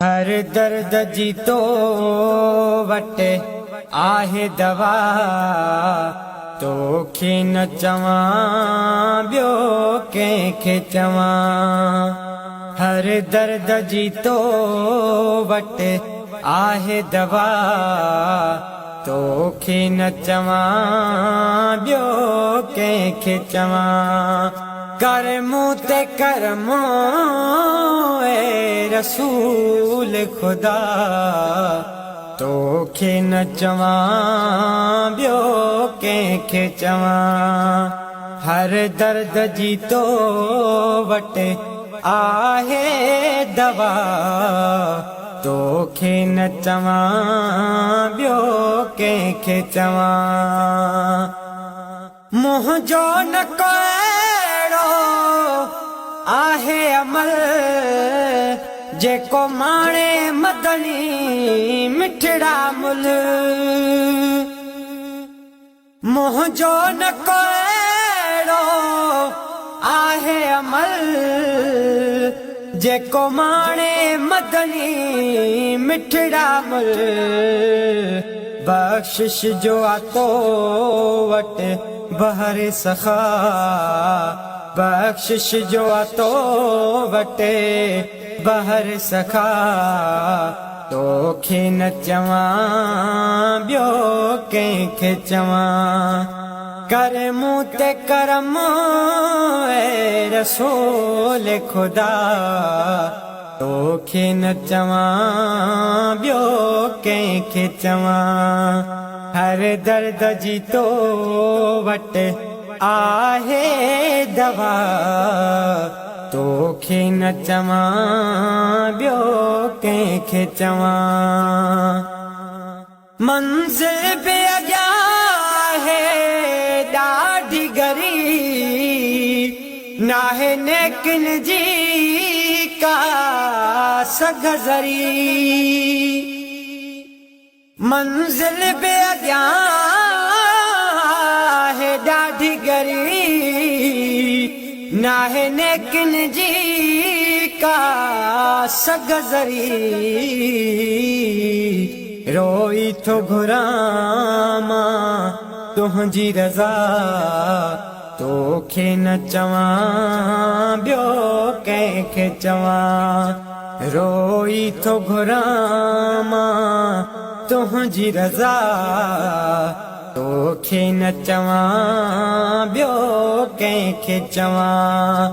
هر درد جي تو وٽ آهي دوا، توکي نه چوان ٻيو ڪنهن کي چوان. هر درد جي تو وٽ آهي دوا، توکي نه چوان ٻيو ڪنهن کي چوان. ڪر مون تي ڪرم اي رسول خدا، توکي نه چوان ٻيو ڪنهن کي چوان. هر درد جي تو وٽ آهي دوا، توکي نه چوان ٻيو ڪنهن کي چوان. منهنجو نه ڪو اهڙو آهي عمل، جيڪو ماڻي مدني مٺڙا مل. منهنجو نه ڪو اهڙو آهي عمل، جيڪو ماڻي مدني مٺڙا مل. بخشش جو آ تو وٽ بحر سخا، بخشش جو آ تو وٽ بحر سخا، توکي نه چوان ٻيو ڪنهن کي چوان. ڪر مون تي ڪرم اي رسول خدا، توکي نه چوان ٻيو ڪنهن کي چوان. هر درد جي تو وٽ آهي دوا، توکي نه چوان ٻيو ڪنهن کي چوان. منزل به اڳيان آهي ڏاڍي ڳري، ناهي نيڪين جي ڪا سگهه ذري. منزل به اڳيان آهي ڏاڍي ڳري، ناهي نيڪين جي ڪا سگهه ذري. روئي ٿو گهران مان تنهنجي رضا، توکي نه چوان ٻيو ڪنهن کي چوان. روئي ٿو گهران مان تنهنجي رضا، توکي نه چوان ٻيو ڪنهن کي چوان.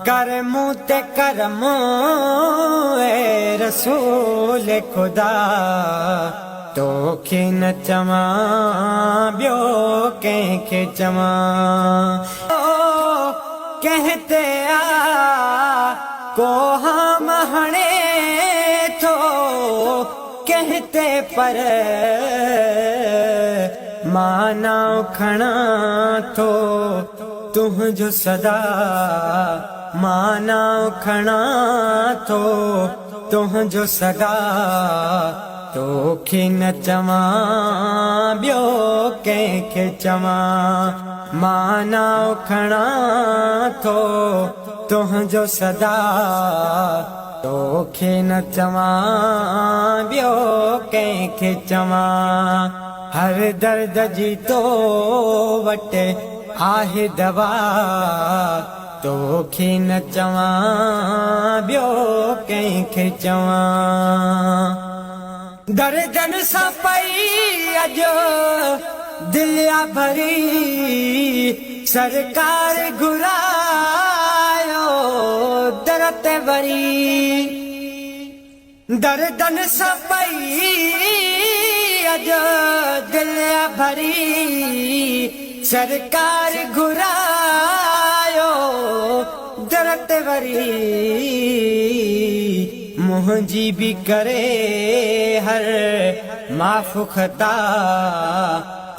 ڪر مون تي ڪرم اي رسول خدا، توکي نه چوان ٻيو ڪنهن کي چوان. ڪنهن تي آ ڪو هام هڻي ٿو ڪنهن تي پر، مان نانء کڻان ٿو تنهنجو سدا، مان نانء کڻان ٿو تنهنجو سدا، توکي نه چوان ٻيو ڪنهن کي چوان. مان نانء کڻان ٿو تنهنجو سدا، توکي نه چوان ٻيو ڪنهن کي چوان. هر درد جي تو وٽ آهي دوا، توکي نه چوان ٻيو ڪنهن کي چوان. دردن سان پئي اڄ دل آ ڀري، سرڪار گهرايو در تي وري. دردن سان پئي اڄ دل آ ڀري، سرڪار گهرايو در تي وري. منهنجي به ڪري هر معاف خطا،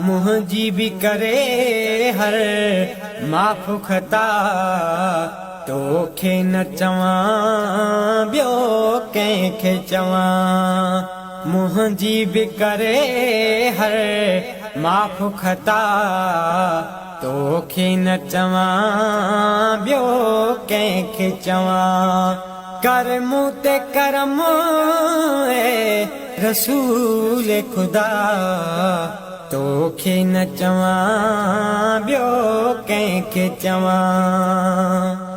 منهنجي به ڪري هر معاف خطا، توکي نه چوان ٻيو ڪنهن کي چوان. منهنجي به ڪري هر معاف خطا، توکي نه چوان ٻيو ڪنهن کي چوان. ڪر مون تي ڪرم رسول خدا، توکي نه چوان ٻيو ڪنهن کي چوان.